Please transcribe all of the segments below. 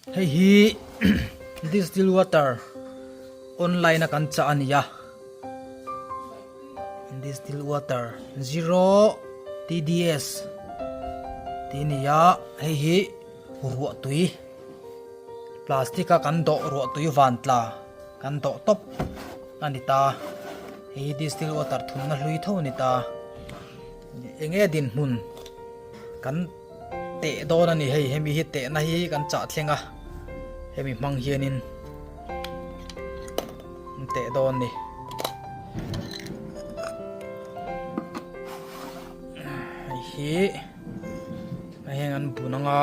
Hei hi distill water online a kan chah a ni a, distill water zero TDS tih a ni a, hei hi ruah tui plastic a kan dawh ruah tui van tla kan dawh tawp a ni ta, hei hi distill water thumna hlui tho a ni ta, eng nge dinhmun kan. Teh dawn a ni hei hemi hi tehna hi kan chah thleng a hemi hmang hianin an teh dawn ni hei hi a heng an bun anga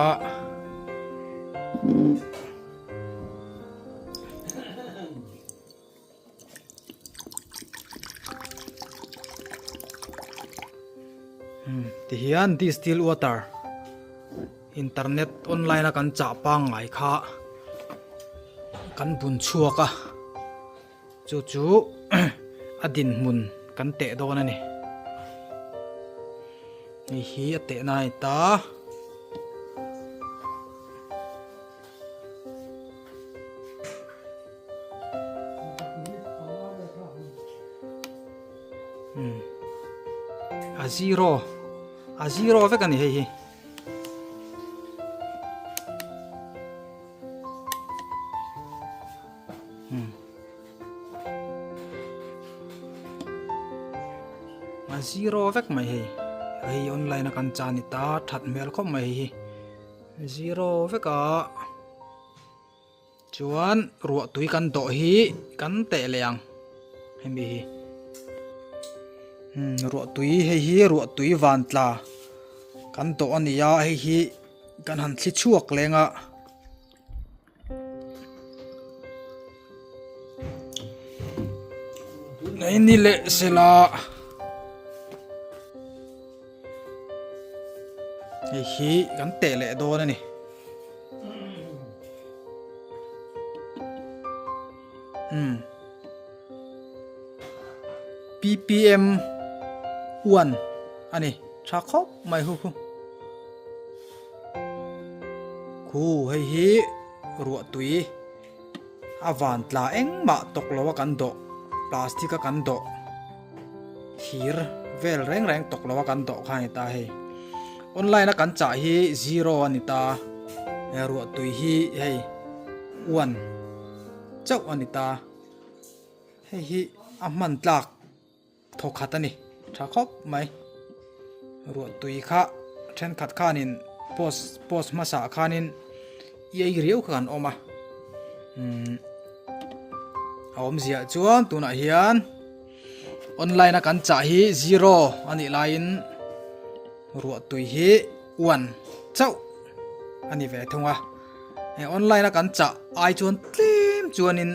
Ti hian distill water internet online a kan chah pangngai kha kan bun chhuak a chu chu a dinhmun kan teh dawn a ni hei hi a teh na a ni ta. A zero a zero vek a ni hei hi a zero vek mai hei hei online a kan chan ni ta that hmel khawp mai hei hi zero vek a. Chuan ruah tui kan dawh hi kan teh leh ang hemi hi umm ruah tui hei hi ruah tui van tla kan dawh a ni a hei hi kan han thli chhuak leng a. Nei ni leh sela hei hi kan teh leh dawn a ni. Umm ppm one a ni tha khawp mai hu hu khu hei hi ruah tui a van tla engmah tawk lo a kan dawh plastic a kan dawh thir vel reng reng tawk lo a kan dawh kha a ni ta hei online a kan chah hi zero a ni ta he ruah tui hi hei one chauh a ni ta hei hi a hman tlak thaw khat a ni tha khawp mai ruah tui kha thenkhat khanin post post hmasa khanin i ei riau kha kan awm a umm a awmzia chuan tunah hian online a kan chah hi zero a nih laiin ruah tui hi one chauh a ni ve thung a he online a kan chah ai chuan tlem chuanin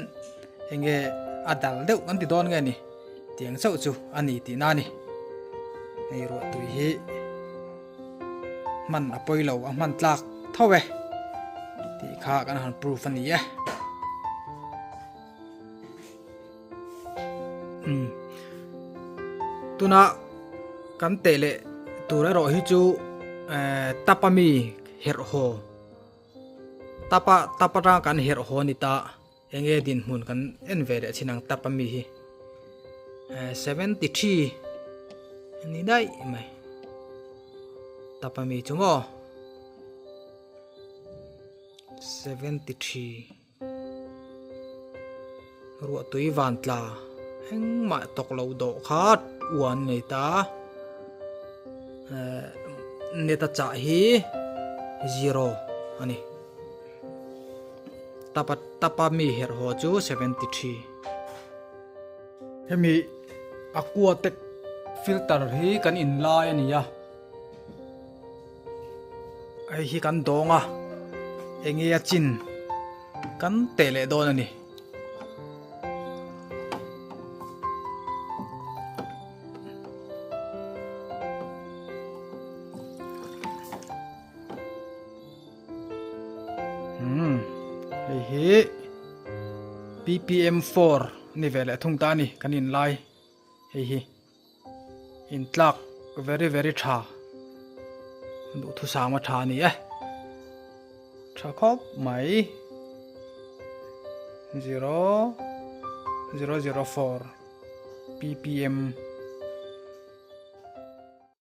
enge a dal deuh kan ti dawn nge ni. Tiang chauh chu a ni tihna a ni. Hei ruah tui hi hman a pawi lo a hman tlak tho e tih kha kan han proof a ni e. Umm tuna kan teh leh tur erawh hi chu eh tap ami herh haw tapa tap atanga kan herh haw a ni ta. Enge dinhmun kan en ve leh chin ang tap ami hi 73 ani daih mai tap ami chu maw 73 ruah tui van tla engmah tawk lo dawh kha uan nei ta net a chah hi zero ani. Tapa tapa mi herh haw chu 73. Hemi Aquatec filter hi kan in lai a ni a, hei hi kan dawng a, enge a chin kan teh leh dawn a ni. Umm hei hi ppm 4 ni ve leh thung ta a ni kan in lai hei hi in tlak very very tha duhthusam a tha a ni e. Tha khawp mai. 0 004 ppm.